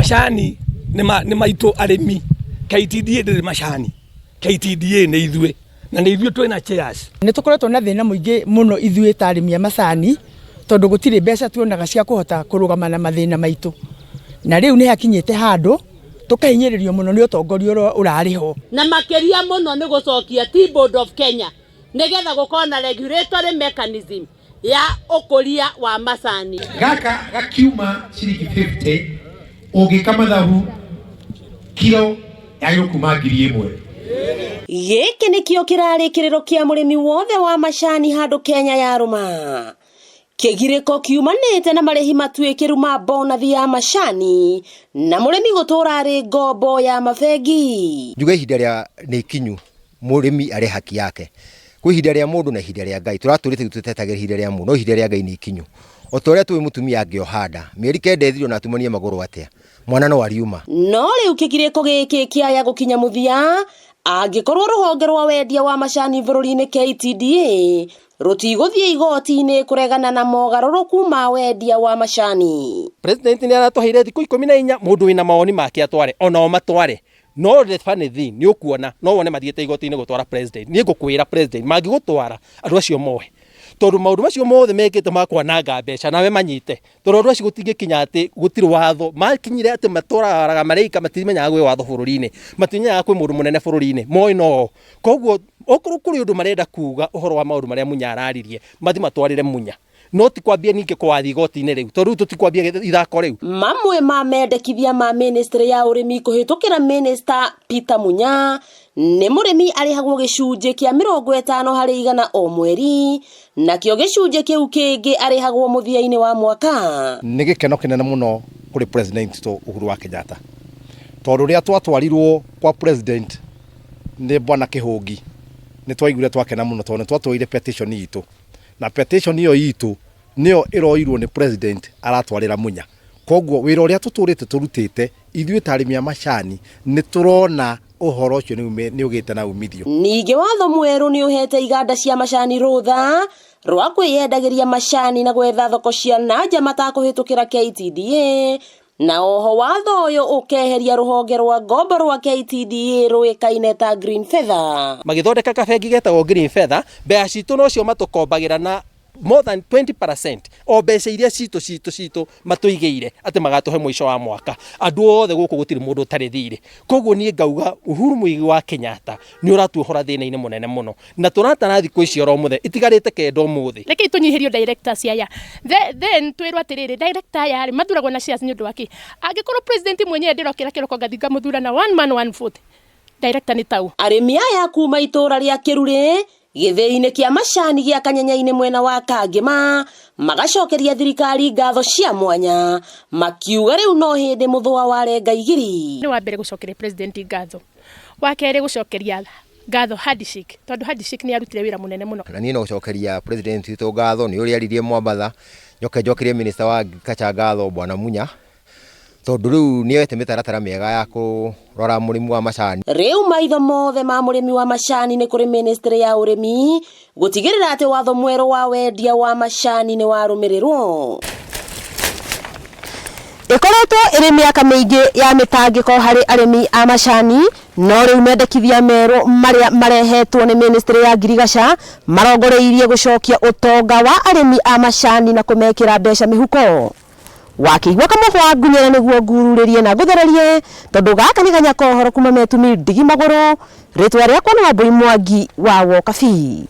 Macani nĩ maitũ arĩmi. KTDA ndĩrĩ macani. KTDA nĩ ithuĩ na nĩ ithuĩ twĩna chairs. Nĩ tũkoretwo na thĩna mũingĩ mũno ithuĩ ta arĩmi a macani tondũ gũtirĩ mbeca tuonaga cia kũhota kũrũgama na mathĩna maitũ. Na rĩu nĩ hakinyĩte handũ tũkahinyĩrĩrio mũno nĩ ũtongoria ũrĩa ũrarĩ ho. Na makĩria mũno nĩ gũcokia Tea Board of Kenya nĩgetha gũkorwo na regulatory mechanism ya ũkũria wa macani. Gaka gakiuma ciringi 50 ũngĩka mathabu kiro yagĩrĩirwo kuma 1000. Gĩkĩ nĩkĩo kĩrarĩ kĩrĩro kĩa mũrĩmi wothe wa macani handũ Kenya yarũma. Kĩgirĩko kiumanĩte na marĩhi matuĩkĩru ma bonathi ya macani na mũrĩmi gũtũra arĩ ngombo ya mabengi. Njuge ihinda rĩa nĩ ikinyu mũrĩmi arĩ haki yake. Kwĩ ihinda rĩa mũndũ na ihinda rĩa Ngai. Tũratũrĩte tũtetagĩra ihinda rĩa mũndũ, no ihinda rĩa Ngai nĩ ikinyu. O ta ũrĩa tũĩ mũtumia angĩoha nda, mĩeri kenda ĩthire ona atumanie magũrũ atĩa, mwana no ariuma. No rĩu kĩgirĩko gĩkĩ kĩaya gũkinya mũthia angĩkorwo rũhonge rwa wendia wa macani bũrũri-inĩ KTDA rũtigũthiĩ igoti-inĩ kũregana na mogarũrũku ma wendia wa macani. President nĩ aratũheire thikũ 14 mũndũ wĩna mawoni make atware, onao matware. No the funny thing nĩ ũkuona no wone mathiĩte igoti-inĩ gũtwara president. Niĩ ngũkwĩra president mangĩgũtwara andũ acio mohe tondũ maũndũ macio mothe mekĩte ma kwananga mbeca nawe manyite tondũ andũ acio gũtingĩkinya atĩ gũtirĩ watho makinyire atĩ matwaraga marĩika matimenyaga gwĩ watho bũrũri-inĩ matimenyaga kwĩ mũndũ mũnene bũrũri-inĩ moĩ no koguo okorwo kũrĩ ũndũ marenda kuga ũhoro wa maũndũ marĩa Munya araririe mathi matwarĩre Munya no ti kwambia ningĩ kũwathiĩ igoti-inĩ rĩu tondũ rĩu tũtikwambia ithako rĩu. Mamwe ma mendekithia ma ministry ya ũrĩmi kũhĩtũkĩra minista Peter Munya nĩ mũrĩmi arĩhagwo gĩcunjĩ kĩa 50% o mweri nakĩo gĩcunjĩ kĩu kĩngĩ arĩhagwo mũthia-inĩ wa mwaka. Nĩ gĩkeno kĩnene mũno kũrĩ president witũ Uhuru wa Kenyatta tondũ rĩrĩa twatwarirwo kwa president nĩ bwana Kĩhũngi nĩ twaiguire twakena mũno tondũ nĩ twatwarire petition itũ na petition ĩyo itũ nĩyo ĩroirwo nĩ president aratwarĩra Munya. Koguo wĩra ũrĩa tũtũrĩte tũrutĩte ithuĩ ta arĩmi a macani nĩ tũrona ũhoro ũcio nĩ ũgĩte na umithio. Ningĩ watho mwerũ nĩ ũhete iganda cia macani rũtha rwa kwĩyendagĩria macani na gwetha thoko cia na nja matakũhĩtũkĩra KTDA na oho watho ũyũ ũkeheria rũhonge rwa ngombo rwa KTDA rũĩkaine ta Green Feather. Magĩthondeka kabengi getagwo Green Feather, mbeca citũ nocio matũkombagĩra na more than 20% o mbeca iria citũ citũ citũ matũigĩire atĩ magatũhe mũico wa mwaka. Andũ othe gũkũ gũtirĩ mũndũ ũtarĩ thirĩ. Koguo niĩ ngauga Uhuru Muigai wa Kenyatta nĩ ũratuohora thĩna-inĩ mũnene mũno na tũratara thikũ ici oro mũthenya itigarĩte kenda ũmũthĩ. Rekei tũnyihĩrio directors aya then twĩrwo atĩrĩrĩ director aya rĩ mathuragwo na shares nĩ ũndũ wa kĩ? Angĩkorwo president mwenyewe ndĩrokĩra kĩroko ngathiĩ ngamũthura na one man one vote director nĩ tau. Arĩmi aya kuma itũra rĩa Kĩrurĩ gĩthĩi-inĩ kĩa macani gĩa Kanyenya-inĩ mwena wa Kangĩma magacokeria thirikari ngatho cia mwanya makiuga rĩu no hĩndĩ mũthũa warenga igiri. Nĩ wa mbere gũcokeria president ngatho, wa kerĩ gũcokeria ngatho handshake tondũ handshake nĩ arutire wĩra mũnene mũno. Na niĩ no gũcokeria president witũ ngatho nĩ ũrĩa aririe Mwambatha, njoke njokerie minister wa agriculture ngatho bwana Munya tondũ rĩu nĩ oete mĩtaratara mĩega ya kũrora mũrĩmi wa macani. Rĩu maitho mothe ma mũrĩmi wa macani nĩ kũrĩ ministry ya ũrĩmi gũtigĩrĩra atĩ watho mwerũ wa wendia wa macani nĩ warũmĩrĩrwo. Ĩkoretwo ĩrĩ mĩaka mĩingĩ ya mĩtangĩko harĩ arĩmi a macani, no rĩu mendekithia merũ marĩa marehetwo nĩ ministry ya ngirigaca marongoreirie gũcokia ũtonga wa arĩmi a macani na kũmekĩra mbeca mĩhuko. Wakĩigua kamũhwa ngunyĩra nĩguo ngururĩrie na ngũthererie tondũ gaka nĩ ganya ka ũhoro kuma Metumi ndigi magũrũ. Rĩtwa rĩakwa nĩ Wambũi Mwangi wa Wokabi.